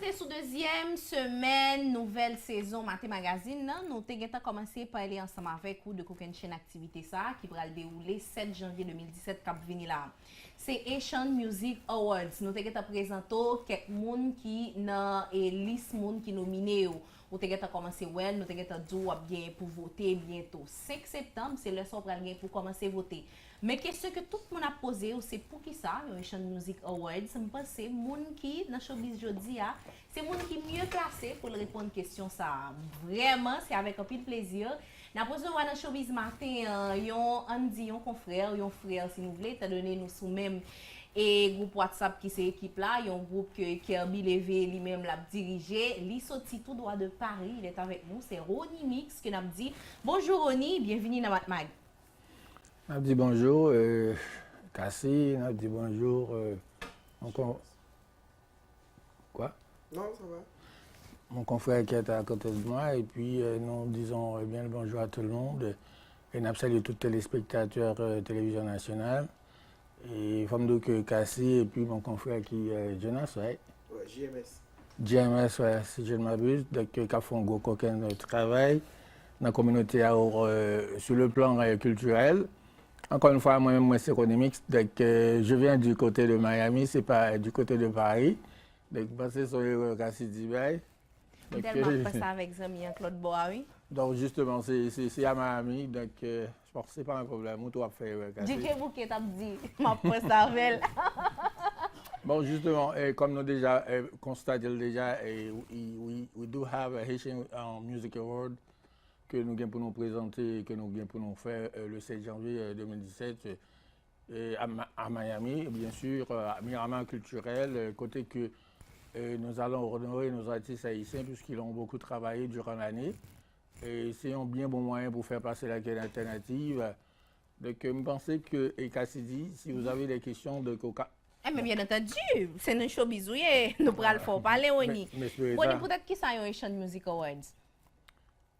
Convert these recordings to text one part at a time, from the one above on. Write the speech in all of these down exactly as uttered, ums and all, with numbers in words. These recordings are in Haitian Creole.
Se sou dezyèm semèn nouvèl sezon Maten Magazine nan, nou te gentan kòmanse pale ansanm avèk ou de kokennchenn aktivite sa a ki pral dewoule sèt janvye de mil disèt k ap vini la. Se Asian Music Awards. Nou te gentan prezante w kèk moun ki nan e, lis moun ki nomine yo. Ou te gentan kòmanse wè l, nou te gentan di w w ap genyen pou vote byento. Senk septanm, se lè sa w pral gen pou kòmanse vote. Men kesyon ke tout moun ap poze yo, se poukisa yon Asian Music Awards? M panse moun ki nan showbiz jodi a, se moun ki mye plase pou l reponn kesyon sa a. Vrèman, se avèk anpil plezi n ap resevwa nan showbiz maten an yon, ann di, yon konfrè, yon frè, si nou vle, etandone nou sou menm e gwoup WhatsApp ki se ekip la, yon gwoup ke Kerby Leve li menm l ap dirije. Li soti tou dwa de Paris, il est avec nous, se Rony Mix ke n ap di. Bonjou Rony, byenvini nan Matmag. N ap di bonjou, euh, Cassie, n ap di bonjou, euh, mon con-, quoi? Non, ça va. Mon confrère qui est à côté de moi, et puis, euh, nous disons, euh, bien le bonjour à tout le monde, et n ap salye tout telespektatè, euh, Télévision Nationale, e fò m di w ke Cassie, et puis mon confrère qui, euh, Jonas, ouais. Ouais, J M S. J M S, ouais, si je ne m'abuse, donk, euh, k ap fè yon gwo kokenn, euh, travay nan kominote a, euh, sur le plan, euh, culturel. Encore une fois, mwen menm, mwen se Rony Mix, donk, euh, je viens du côté de Miami, c'est pas, euh, du côté de Paris. Donk, m panse se yon erè Cassie bay. M tèlman ap panse avèk zanmi an k lòt bò a, wi. Donk, justement, se, se, se a Miami, donk, euh, je pense se pa yon pwoblèm, ou tou ap fè erè Cassie. D J Bouke t ap di, m ap panse avè l. Bon, justement, eh, kòm nou deja, eh, konstate l deja, eh, we, we, we do have a Haitian, um, Music Award ke nou gen pou nou prezante, ke nou gen pou nou fè, eh, le sèt janvye, eh, de mil disèt, eh, eh, à Ma-, à Miami, bien sûr, eh, à Miramar Culturel, eh, kote ke, eh, nous allons honorer nos artistes haïtiens puisqu'ils ont beaucoup travaillé durant l'année. E se yon byen bon mwayen pou fè pase la ke alternative. Donk, euh, m panse ke, e Cassie di, si vous avez des questions, donk, ou ka... Eh, men byen antandi, se nan showbiz ou ye, nou pral fè w pale, Rony. M, m espere sa. Rony, poutèt kisa yon Asian Music Awards?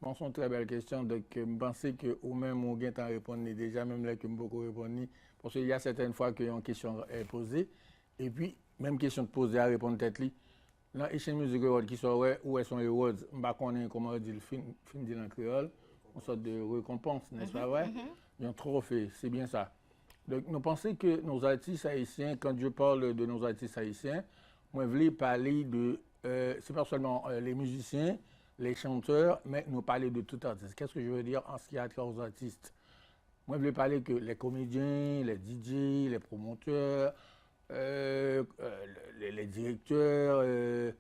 Bon, se yon trè bèl kesyon. Donk, euh, m panse ke ou menm, ou gentan reponn li deja, menm lè ke m poko reponn li. Paske y a certaines fois ke yon kesyon, euh, poze, epi, menm kesyon poze a reponn tèt li. Nan Asian Music Award, kisa w wè, ou wè se yon awards, m pa konnen kòman yo di l, fin, fin di l an kreyòl, yon sòt de rekonpans, n'est-ce pas vrai? Yon trofe, se byen sa. Donk, nou panse ke nos artistes haïtiens, quand je parle de nos artistes haïtiens, mwen vle pale de, euh, c'est pas seulement, euh, les musiciens, les chanteurs, mais nous parler de tout artiste. Qu'est-ce que je veux dire en ce qui a trait aux artistes? Mwen vle pale ke les comédiens, les D J, les promoteurs, euh, euh, les, les directeurs, euh,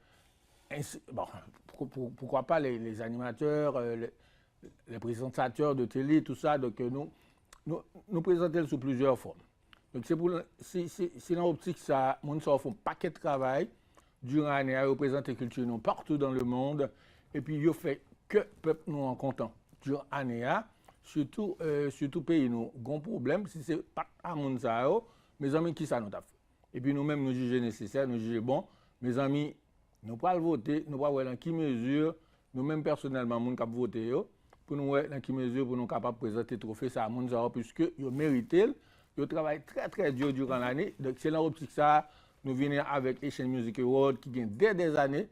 ainsi, bon, pour-, pour-, pourquoi pas les, les animateurs, euh, les, les présentateurs de télé, tout ça. Donk, euh, nou, nou, nou prezante l sou plizyè fòm. Donk, se pou, se, se, se nan optik sa, moun sa yo fè yon pakèt travay, diran ane a, yo prezante kilti nou partout dans le monde, epi yo fè kè pèp nou an kontan. Diran ane a, sitou, euh, sitou peyi nou, gon pwoblèm, si se pa t a moun sa yo, mezanmi, kisa nou t ap fè? Epi nou menm, nou jije nesesè, nou jije bon, mezanmi, nou pral vote, nou pral wè nan ki mezi, nou menm pèsonèlman, moun k ap vote yo, pou nou wè nan ki mezi pou nou kapab prezante twofe sa a moun sa yo, piske yo merite l, yo travay trè, trè di diran lane. Donk, se nan optik sa a, nou vini avèk Asian Music Award ki gen dè, dè zane,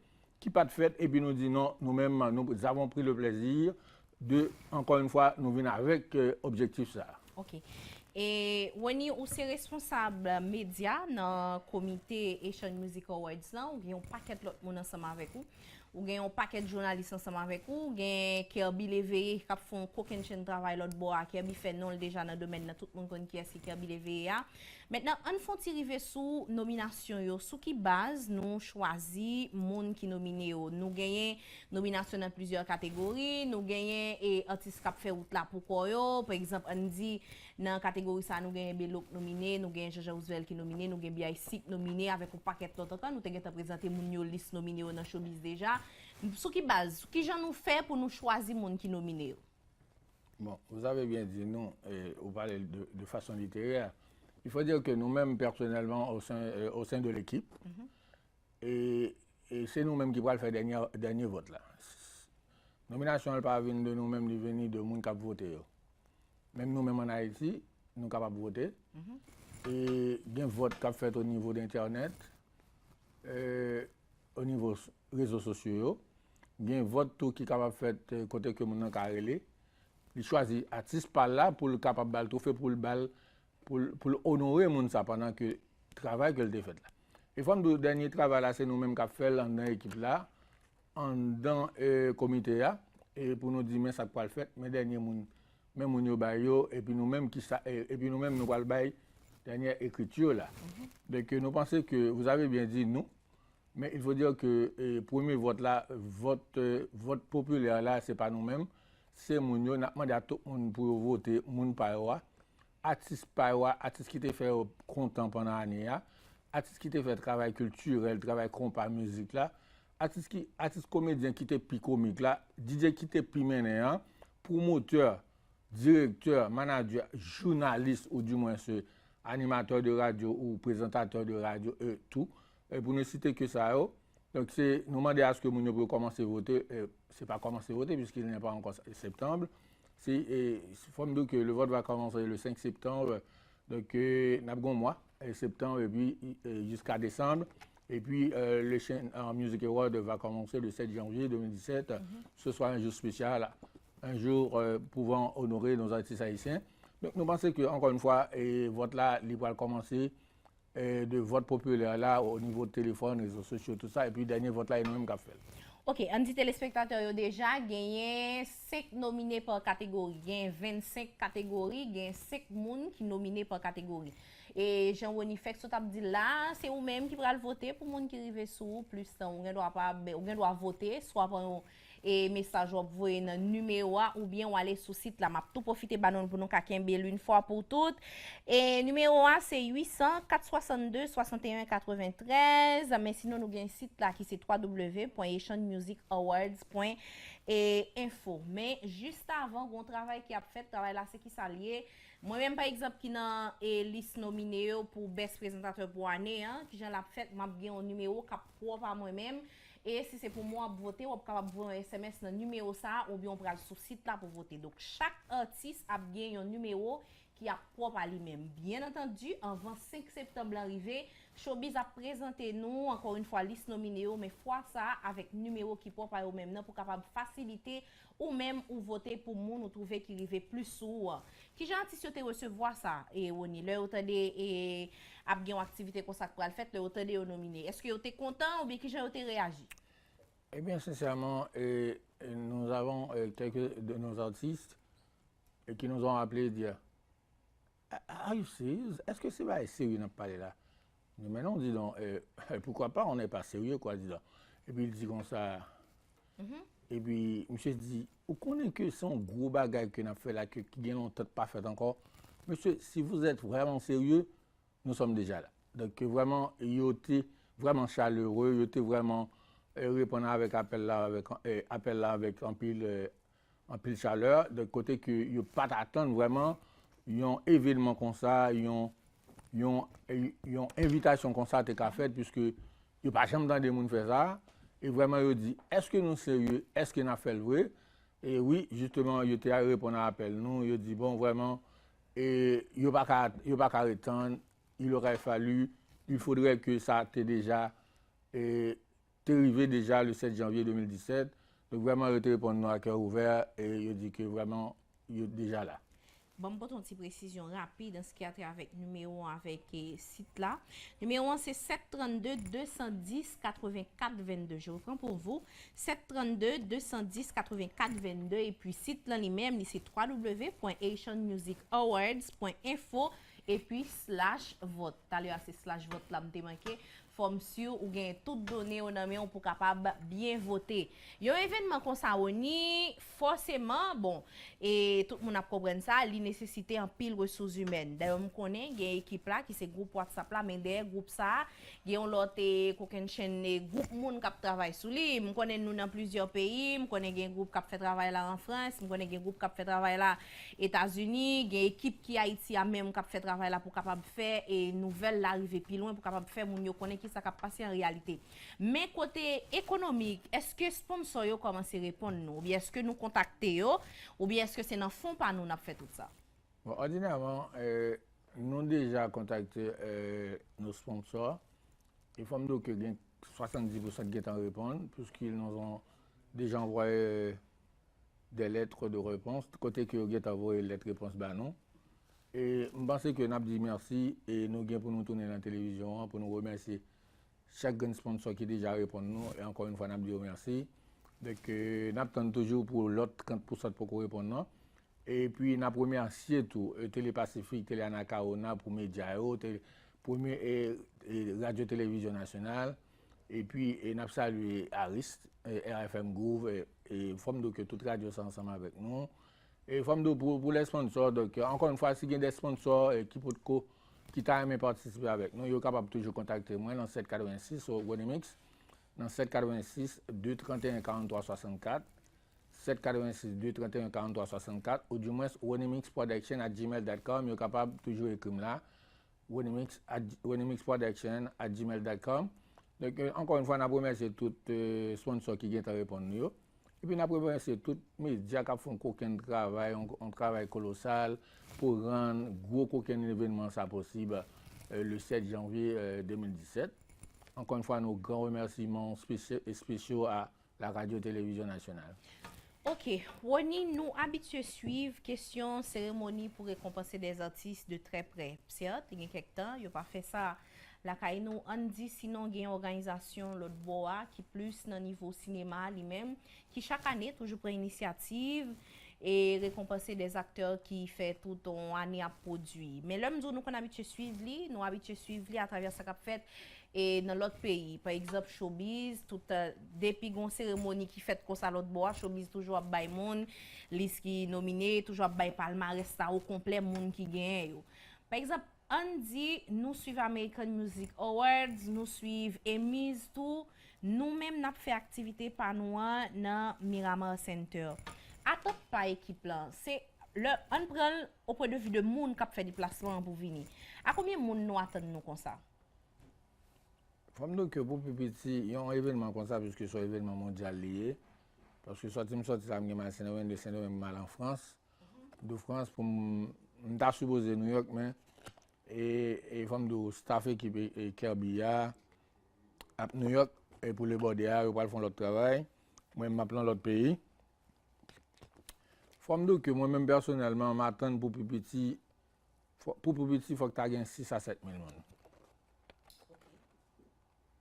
ki pa t fèt, epi nou di non, nou menm, nous avons pris le plaisir de, encore une fois, nou vin avèk, euh, objektif sa a. Ok. E, Rony, ou se responsab medya nan komite Asian Music Awards lan, ou gen yon pakèt lòt moun ansanm avèk ou. Ou gen yon pakèt jounalis ansanm avèk ou, ou gen Kerby Leveye k ap fè yon kokennchenn travay lòt bò a. Kerby fè non l deja nan domèn nan, tout moun konn kiyès ki Kerby Leveye a. Mentnan, ann fè yon ti rive sou nominasyon yo. Sou ki baz nou chwazi moun ki nomine yo? Nou genyen nominasyon nan plizyè kategori, nou genyen, e, atis k ap fè wout la pou kò yo. Pa egzanp, ann di, nan kategori sa a, nou genyen Belo k nomine, nou genyen Jean Jean Roosevelt ki nomine, nou gen B I C k nomine, avèk yon pakèt lòt ankò. Nou te gentan prezante moun yo, lis nomine yo nan Showbiz deja. Sou ki baz, kijan nou fè pou nou chwazi moun ki nomine yo? Bon, vous avez bien dit, nous, euh, vous parlez de, de façon littéraire. Il faut dire que nous-mêmes, personnellement, au sein, euh, au sein de l'équipe, e, e se nou menm ki pral fè dènye, dènye vòt la. Nominasyon an pa vin de nou menm, li vini de moun k ap vote yo. Menm nou menm ann Ayiti, nou kapab vote. E gen vòt k ap fèt o nivo de entènèt, e, o nivo s-, rezo sosyo yo. Gen vòt tou ki kapab fèt, eh, kote ke moun nan ka rele. Li chwazi atis pa l la pou l kapab ba l twofe, pou l ba l, pou l, pou l onore moun sa pandan ke travay ke l te fèt la. E fò m di w, dènye travay la, se nou menm k ap fè l anndan ekip la, anndan, eh, komite a, e pou nou di men sa k pral fèt, men dènye moun, men moun yo bay yo, epi nou menm ki sa, e- epi nou menm nou pral bay dènyè ekriti la. Donk, nou panse ke, vous avez bien dit nous, mais il faut dire que, eh, premye vòt la, vòt, eh, vòt popilè la, se pa nou menm, se moun yo, n ap mande a tout moun pou yo vote moun pa yo a, atis pa yo a, atis ki te fè yo kontan pandan ane a, atis ki te fè travay kiltirèl, travay konpa mizik la, atis ki, atis komedyen ki te pi komik la, D J ki te pi mennen an, pwomotè, direktè, manadjè, jounalis, ou dimwen se animatè de radyo ou prezantatè de radyo, e tou. E pou nou site ke sa yo. Donk, se, nou mande aske moun yo pou yo kòmanse vote. E, se pa kòmanse vote, puisqu'il n'est pas encore septembre. Se, e, fò m di w ke le vote va commencer le cinq septembre. Donk, e, n ap gen yon mwa, e, septanm, epi, e, jiska desanm. Epi, e, le Haitian Music Award va commencer le sept janvier deux mille dix-sept. Ce sera un jour spécial, un jour, euh, pouvant honorer nos artistes haïtiens. Donk, nou panse ke, ankò yon fwa, e, vòt la, li pral kòmanse, e, de vòt popilè la, o nivo telefòn, rezo sosyo, tout sa, epi dènye vòt la, e nou menm k ap fè l. Ok, ann di telespektatè yo deja, genyen senk nomine pa kategori. Genyen vennsenk kategori, genyen senk moun ki nomine pa kategori. E jan Rony Fex sot ap di l la, se ou menm ki pral vote pou moun ki rive sou ou plis tan. Ou gen dwa pa, ou gen dwa vote, swa pa yon e mesaj w ap voye nan nimewo a, oubyen w ale sou sit la. M ap tou pwofite ba nou l pou nou ka kenbe l yon fwa pou tout. E nimewo a se uit san kat swasann de swasanteyen katreventrèz, men sinon nou gen sit la ki se twa w w w pwen haitian music awards pwen info. Men jis avan, gen yon travay ki ap fèt, travay la se kisa l ye. Mwen menm, pa egzanp, ki nan, e, lis nomine yo pou Best Prezantatè pou ane an, kijan l ap fèt, m ap gen yon nimewo k ap pwòp a mwen menm. E si se pou mwen w ap vote, w ap kapab voye yon S M S nan nimewo sa a, oubyen w pral sou sit la pou vote. Donk, chak atis ap gen yon nimewo ki ap pwòp a li menm. Byen antandi, anvan senk septanm lan rive, Showbiz ap prezante nou, ankò yon fwa, lis nomine yo, men fwa sa a avèk nimewo ki pwòp a yo menm nan pou kapab fasilite ou menm ou vote pou moun ou twouve ki rive plis sou ou an. Kijan atis yo te resevwa sa, e, Rony, lè yo tande, e, ap gen yon aktivite konsa k pral fèt, lè yo tande yo nomine? Èske yo te kontan oubyen kijan yo te reyaji? Eh bien, sincèrement, euh, nous avons, euh, quelques de nos artistes, euh, qui nous ont appelé dire, "A- Are you serious? Èske se bagay serye n ap pale la?" Nou, men non, dis donc, euh, pourquoi pas, on n'est pas sérieux, quoi, dis donc. Epi l di konsa, epi misye di, "Ou konnen ke se yon gwo bagay ke n ap fè la, ke, ki gen lontan pa fèt ankò. Monsieur, si vous êtes vraiment sérieux, nous sommes déjà là." Donk, ke vrèman, yo te vrèman chalere, yo te vrèman, eh, reponn avèk apèl la, avèk, eh, apèl la avèk anpil, eh, anpil chalè. Donk, kote ke yo pa t atann vrèman yon evènman konsa, yon, yon, eh, yon envitasyon konsa te ka fèt, puiske yo pa janm tande moun fè sa. E vrèman, yo di, "Èske nou serye? Èske n ap fè l vre?" E wi, jisteman, yo te al reponn a apèl nou. Yo di, "Bon, vrèman, e yo pa ka, yo pa ka ret tann. Il aurait fallu, il faudrait que ça te deja, e, te rive deja le sept janvier deux mille dix-sept." Donk, vrèman, yo te reponn nou a kè ouvè, e yo di ke vrèman, yo deja la. Ban m pote yon ti presizyon rapid an se ki a trait avèk nimewo an avèk, e, sit la. Nimewo an se sept trente-deux deux cent dix quatre-vingt-quatre vingt-deux. Je reprends pour vous, sept trente-deux deux cent dix quatre-vingt-quatre vingt-deux, epi sit lan li menm, li se twa w w w pwen haitian music awards pwen info, epi slash vote. Talè a se slash vote la m te manke. Fò m si w gen tout done yo nan men w pou kapab byen vote. Yon evènman konsa, Rony, fòseman, bon, e tout moun ap konprann sa, li nesesite anpil resous imèn. Dayè, m konnen gen ekip la ki se gwoup WhatsApp la, men dèyè gwoup sa a, gen yon lòt, e, kokennchenn, e, gwoup moun k ap travay sou li. M konnen nou nan plizyè peyi, m konnen gen gwoup k ap fè travay la an Frans, m konnen gen gwoup k ap fè travay la Etazini, gen ekip ki Ayiti a menm k ap fè travay la pou kapab fè, e, nouvèl la rive pi lwen, pou kapab fè moun yo konnen kisa k ap pase an reyalite. Men kote ekonomik, èske sponsò yo kòmanse reponn nou? Oubyen èske nou kontakte yo? Oubyen èske se nan fon pa nou n ap fè tout sa? Bon, òdinèman, e, nou deja kontakte, e, nos sponsors. E fò m di w ke gen soixante-dix pour cent ki gentan reponn, puisqu'ils nous ont déjà envoyé des lettres de réponse, kote ke yo gentan voye lèt repons ba nou. E m panse ke n ap di mèsi e nou gen pou nou tounen nan televizyon an pou nou remèsye chak grenn sponsor ki deja reponn nou. E ankò yon fwa, n ap di yo mèsi. Donk, euh, n ap tann toujou pou lòt trant pousan poko reponn nan. Epi n ap remèsye tou, euh, Tele Pasifik, Tele Anacaona pou medya yo, Tele, premye, e, e, Radyo Televizyon Nasyonal, epi, e, n ap salye Arist, e, R F M Groove, e, e, fò m di w ke tout radyo sa ansanm avèk nou. E fò m di w pou, pou lè sponsor, donk, ankò yon fwa, si gen de sponsor, e, ki potko, ki ta renmen patisipe avèk nou, yo kapab toujou kontakte mwen nan sèt katrevensis, Ronymix, nan sèt katrevensis, de trant e en, karant twa swasannkat, sèt katrevensis, de trant e en, karant twa swasannkat, oudimwens, ronymixproduction at gmail dot com, yo kapab toujou ekri m la, ronymix at, ronymixproduction at gmail dot com. Donk, euh, ankò yon fwa, n ap remèsye tout, euh, sponsor ki gentan reponn nou yo. Epi n ap remèsye tout medya k ap fè yon kokenn travay, yon, yon travay kolosal pou rann gwo kokenn evènman sa posib, euh, le sèt janvye, euh, de mil disèt. Ankò yon fwa, nos grands remerciements spéciaux, spéciaux à la Radio Télévision Nationale. Ok, Rony, nou abitye swiv kesyon seremoni pou rekonpanse des artistes de très près. Certes, gen kèk tan, yo pa fè sa lakay nou. Ann di, sinon, gen yon òganizasyon lòt bò a ki plis nan nivo sinema li menm, ki chak ane toujou pran inisyativ e rekonpanse des acteurs ki fè tout yon ane ap pwodui. Men lè m di w nou konn abitye swiv li, nou abitye swiv li atravè sa k ap fèt e nan lòt peyi. Pa egzanp, Showbiz, tout, depi gon seremoni ki fèt konsa lòt bò a, Showbiz toujou ap bay moun lis ki nomine, toujou ap bay palmarès la okonplè moun ki genyen yo. Pa egzanp, ann di nou swiv American Music Awards, nou swiv Emmys tou, nou menm n ap fè aktivite pa nou an nan Miramar Center. Atant pa ekip lan, se lè, ann pran l au point de vue de moun k ap fè deplasman an pou vini. A konbyen moun nou atann nou konsa? Fò m di w ke pou pi piti, yon evènman konsa, piske se yon evènman mondyal li ye, paske sòti m sòti la, m gen m al Sendomeng, de Sendomeng m al an Frans, de Frans pou m, m ta sipoze Nouyòk, men, e, e fò m di w, staff ekip e, e Kerby a ap Nouyòk, e pou le bòde a, yo pral fè yon lòt travay, mwen m ap nan lòt peyi. Fò m di w ke mwen menm pèsonèlman, m atann pou pi piti, fò, pou pi piti, fòk ta gen sis a sèt mil moun.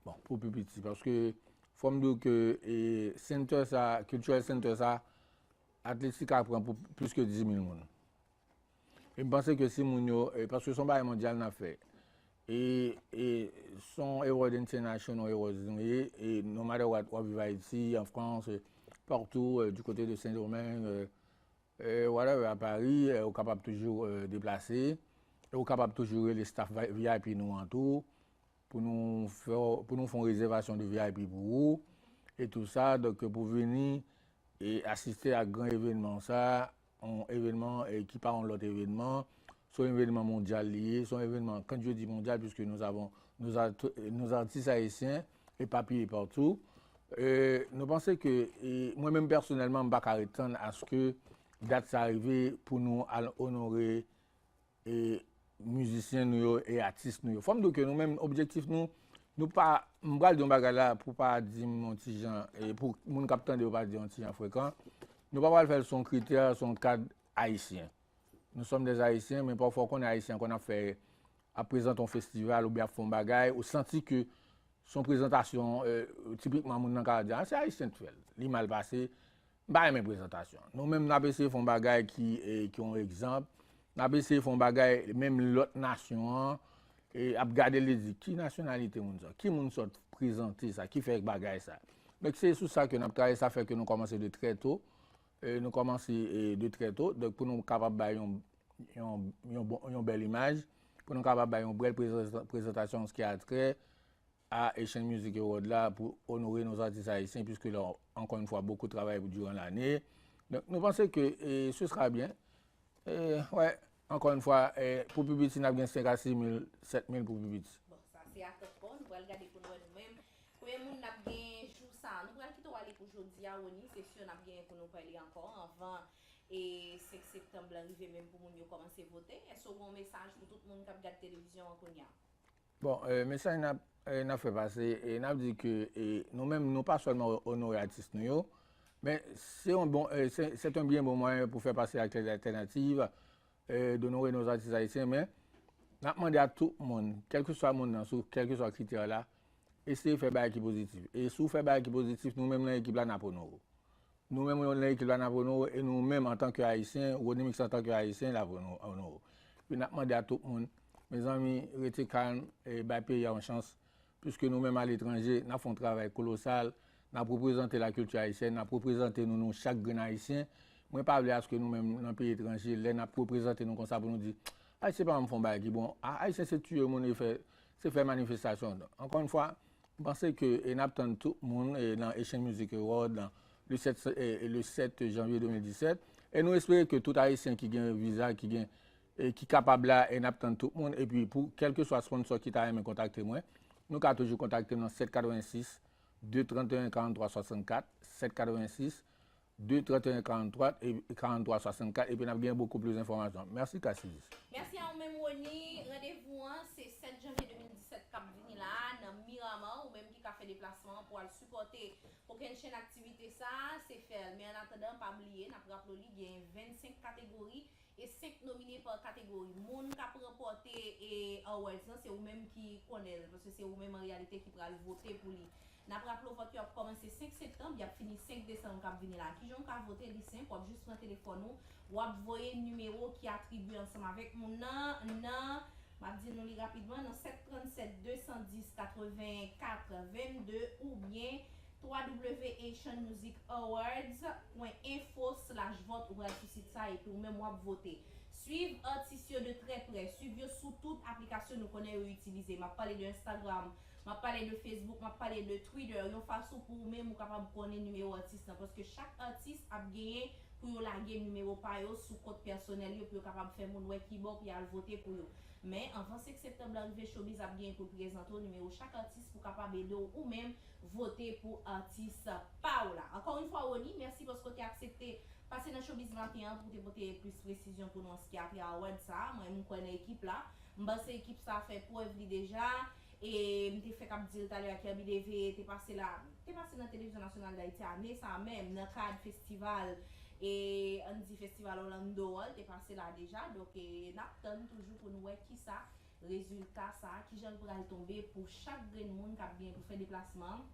Bon, pou pi piti, paske fò m di w ke, e, center sa, cultural center sa, Atletica pran pou plis ke dis mil moun. E m panse ke si moun yo, e, paske se yon bagay mondyal n ap fè. E, e se yon award international awards nou ye, e no matter what, w ap viv Ayiti, an Frans, e, partou, e, du côté de Saint-Domingue, e, e, whatever, a Paris, e, ou kapab toujou, e, deplase, e ou kapab toujou rele staff V I P nou an tou, pou nou fè, pou nou fè yon rezèvasyon de V I P pou ou, e tou sa, donk pou vini e asiste ak gran evènman sa, yon evènman, e, ki pa yon lòt evènman, se yon evènman mondyal li ye, se yon evènman, quand je dis mondial, puisque nous avons nos art-, nos artistes haïtiens, éparpillés partout. E, nou panse ke, e, mwen menm pèsonèlman, m pa ka ret tann aske dat sa rive pou nou al onore e mizisyen nou yo e atis nou yo. Fò m di w ke nou menm, objektif nou, nou pa, m pral di yon bagay la pou pa di m yon ti jan, e pou moun k ap tande yo pa di yon ti jan frekan, nou pa pral fè l sou yon kritè, sou yon kad ayisyen. Nou sòm dè ayisyen, men pafwa w konnen ayisyen konn ap fè, ap prezante yon festival oubyen ap fè yon bagay, ou santi ke se yon prezantasyon, e, tipikman moun nan ka di, a, se ayisyen k fè l. Li mal pase, m pa renmen prezantasyon. Nou menm, n ap eseye fè yon bagay ki, e, ki yon egzanp. N ap eseye fè yon bagay, menm lòt nasyon an, e, ap gade l, li di, ki nasyonalite moun sa? Ki moun sot prezante sa? Ki fè bagay sa? Donk, se sou sa ke n ap travay, sa fè ke nou kòmanse de trè to. E, nou kòmanse, e, de trè to. Donk, pou nou kapab bay yon, yon, yon bon, yon bèl imaj, pou nou kapab bay yon bèl prezan-, prezantasyon an ce qui a trait a Asian Music Award la pou onore nos artistes haïtiens, puisque là, encore une fois, beaucoup travaillé durant l'année. Donk, nou panse ke, e, ce sera bien. E, wè, encore une fois, e, pou pi piti, n ap gen senk a sis mil, sèt mil pou pi piti. Bon, sa se atant pa w, nou pral gade pou n wè nou menm. Konbyen moun n ap gen jou sa a? Nou pral kite w ale pou jodi a, Rony, se si n ap genyen pou nou pale ankò anvan e senk septanm lan rive menm pou moun yo kòmanse vote. Èske w gen yon mesaj pou tout moun k ap gad televizyon an kounye a? Bon, euh, mesaj n ap euh, n ap fè pase, e n ap di ke e, nou menm, nou pa sèlman onore atis nou yo, men se yon bon, euh, c'est c'est un bien bon moyen pour faire passer des alternatives, euh, d'honorer nos artistes haïtiens, men n ap mande a tout moun, kèlkeswa moun nan, sou kèlkeswa kritè la, eseye fè bagay ki pozitif. E si w fè bagay ki pozitif, nou menm nan ekip la, n ap onore w. Nou menm, nan ekip la, n ap onore w, e nou menm, antanke Ayisyen, Rony Mix antanke Ayisyen, l ap onore w. Epi n ap mande a tout moun, mezanmi, rete kalm, e bay peyi a yon chans, piske nou menm aletranje, n ap fè yon travay kolosal, n ap reprezante lakilti ayisyèn, n ap reprezante nou, nou chak grenn Ayisyen. Mwen pa vle aske nou menm nan peyi etranje, lè n ap reprezante nou konsa pou nou di, Ayisyen pa janm fè yon bagay ki bon, a, Ayisyen se tiye moun e fè, se fè manifestasyon. Ankò yon fwa, m panse ke e n ap tann tout moun e nan Asian Music Award nan le sept, e, e le sept janvye de mil disèt. E nou espere ke tout Ayisyen ki gen viza, ki gen, e ki kapab la, e n ap tann tout moun. Epi pou kèlkeswa sponsor ki ta renmen kontakte mwen, nou ka toujou kontakte m nan sèt katrevensis, de trannteyen, karannntwa swasannkat, sèt katrevensis, de trannteyen, karannntwa, e karannntwa swasannkat, epi n ap gen bokou plis enfòmasyon. Mèsi, Cassius. Mèsi a ou menm, Rony. Randevou an, se sèt janvye de mil disèt k ap vini la a, nan Miramar. Ou menm ki ka fè deplasman an pou al sipòte kokennchenn aktivite sa a, se fè l. Men annatandan, pa bliye, n ap raple w li, gen vennsenk kategori e senk nomine pa kategori. Moun k ap ranpòte e awards lan, se ou menm ki konnen l, paske se ou menm an reyalite ki pral vote pou li. N ap raple w, vòt yo ap kòmanse senk septanm, y ap fini senk desanm k ap vini la. Kijan w ka vote? Li senp, w ap jis pran telefòn ou, w ap voye nimewo ki atribye ansanm avèk moun nan, nan, m ap di nou li rapidman, nan sèt trannsèt de san dis katrevenkat vennde oubyen twa w asian music awards pwen enfo slash vòt, ou pral sou sit sa epi ou menm w ap vote. Swiv atis yo de trè prè, swiv yo sou tout aplikasyon nou konnen yo itilize. M ap pale de Instagram, m ap pale de Facebook, m ap pale de Twitter, yon fason pou ou menm ou kapab konnen nimewo atis lan, paske chak atis ap genyen pou yo lage nimewo pa yo sou kont pèsonèl yo pou yo kapab fè moun wè kibò pou y al vote pou yo. Men, anvan senk septanm la rive, Showbiz ap genyen pou l prezante w nimewo chak atis pou kapab ede w ou menm vote pou atis pa w la. Ankò yon fwa, Rony, mèsi paske w te aksepte pase nan Showbiz maten an pou w te pote plis presizyon pou nou an sa ki atè award sa a. Mwen, m kwè nan ekip la. M panse ekip sa a fè prèv li deja. E m te fèk ap di l talè a, Kirby Deve te pase la, te pase nan Televizyon Nasyonal Dayiti ane sa a menm, nan kad festival, e ann di festival Orlando an, l te pase la deja. Donk, e, n ap tann toujou pou n wè kisa rezilta sa a, kijan l pral tonbe pou chak grenn moun k ap gen pou fè deplasman an,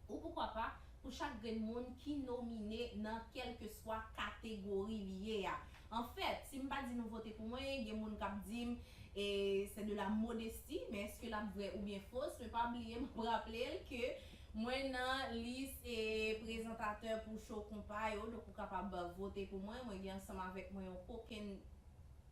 ou poukwa pa, pou chak grenn moun ki nomine nan kèlkeswa kategori li ye a. Anfèt, si m pa di nou vote pou mwen, gen moun k ap di m, e, c'est de la modestie, men èske l ap vrè oubyen fos? Men pa bliye, m ap raple l ke mwen nan lis, e, prezantatè pou show konpa yo, donk ou kapab vote pou mwen. Mwen gen ansanm avèk mwen yon kokenn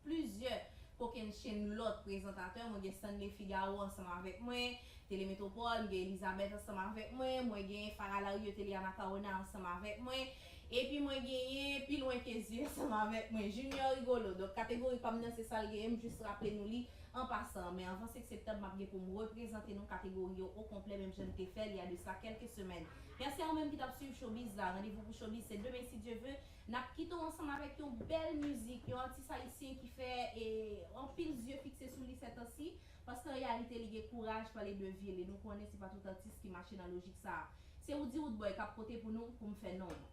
plizyè kokennchenn lòt prezantatè. Mwen gen Stanley Figaro ansanm avèk mwen, Tele Metropole, m gen Elizabeth ansanm avèk mwen, mwen gen Farah Larieux, Tele Anacaona ansanm avèk mwen, epi mwen genyen Pi Lwen Ke Zye ansanm avèk mwen, Junior Rigolo. Donk, kategori pa m nan, se sa l genyen, m jis raple nou li an pasan. Men anvan senk septanm, m ap gen pou m reprezante nou kategori yo o konplè, menm jan m te fè l y a de sa kèlke semèn. Mèsi a ou menm ki t ap swiv Showbiz la. Randevou pou Showbiz, se demen, si Dye ve. N ap kite w ansanm avèk yon bèl mizik, yon atis ayisyen ki fè, e, anpil zye fikse sou li sètansi, paske an reyalite li gen kouraj pale de vi l, e nou konnen se pa tout atis ki mache nan lojik sa a. Se Roody Roodboy k ap pote pou nou, Pou m fè non mwen.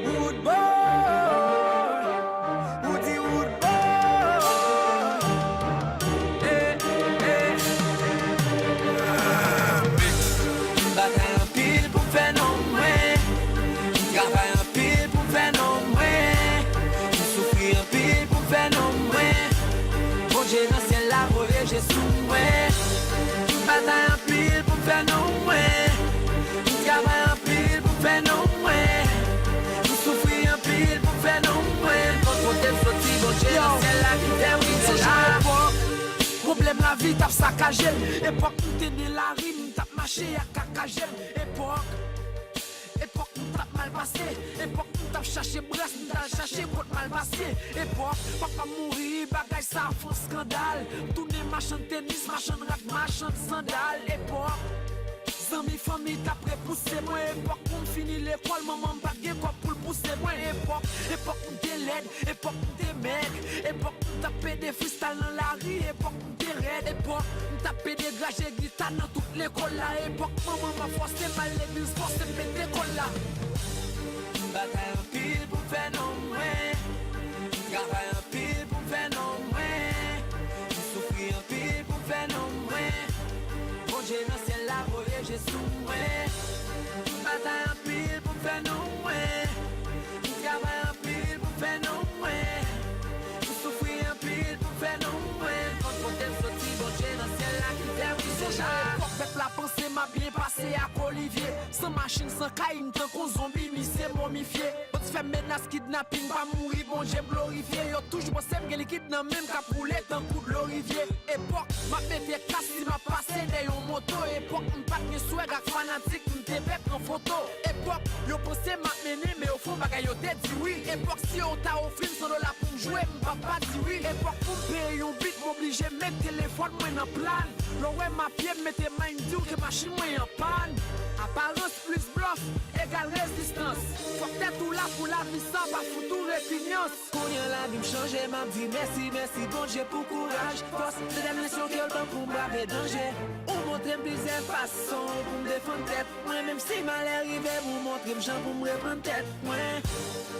Roodboy, Roody Roodboy. Eh, eh. M batay anpil pou m fè non mwen. M travay anpil pou m fè non mwen. M soufri anpil pou m fè non mwen. Bondye nan syèl la voye je sou mwen. M batay anpil pou m fè non mwen. M travay anpil pou m fè non mwen. M soufri anpil pou m fè non mwen. Konn kote m soti, Bondye nan syèl la ki fè wi m la. Pwoblèm lavi t ap sakaje m. Epòk m te nan lari, m t ap mache ak kakaje m. Epòk, epòk m t ap mal pase. Epòk m t ap chache bras, m t al chache kot mal pase. Epòk papa m mouri, bagay sa fè yon eskandal. M tounen machann tenis, machann rad, machann sandal. Epòk zanmi, fanmi t ap repouse mwen. Epòk pou m fini lekòl, manman m pa t gen kòb pou l pouse mwen. Epòk m te mèg, epòk m t ap pede freestyle nan lari, epòk m te rèd, epòk m t ap pede graje gita nan tout lekòl la, epòk manman m ap fòse m al legliz, fòse m mete kòl la. M batay anpil pou m fè non mwen, m travay anpil pou m fè non mwen, m soufri anpil pou m fè non mwen. Bondye nan syèl la voye je sou mwen. M batay anpil pou m fè non mwen. M travay anpil pou m fè non mwen. M soufri anpil pou m fè non mwen. Konn kote m soti, Bondye nan syèl la ki fè m rive la. Sonje epòk pèp la panse m ap byen pase ak Olivye. San machin, san kay, m tankou zonbi, misye momifye. Yo t fè m menas kidnaping, pa mouri, Bondye m glorifye. Yo toujou panse m gen likid nan men m k ap koule tankou dlo rivye. Epòk m ap mete kas si m ap pase dèyè yon moto. Epòk m pa t gen swag ak fanatik, m te pè pran foto. Epòk yo panse m ap mennen, men ofon bagay yo te di wi. Epòk si yo ta ofri m san dola pou m jwe, m p ap pa di wi. Epòk pou m peye yon bit, m oblije met telefòn mwen nan plan. Lè w wè m a pye, m mete may, m di w ke machin mwen an pàn. Aparans plis blòf egal rezistans. Fòk tèt ou la pou lavi sa pa fout ou repinyans. Kounye a lavi m chanje, m ap di mèsi, mèsi Bondye pou kouraj, fòs, detèminasyon ke l ban pou m brave danje. Ou montre m plizyè fason pou m defann tèt mwen, menm si malè rive m, ou montre m jan pou m reprann tèt mwen.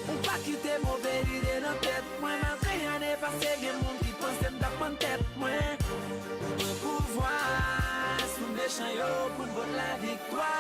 Ou pa kite move lide nan tèt mwen, malgre ane pase gen moun ki panse m t ap pann tèt mwen. Ou pran pouvwa sou mechan yo pou n pot laviktwa.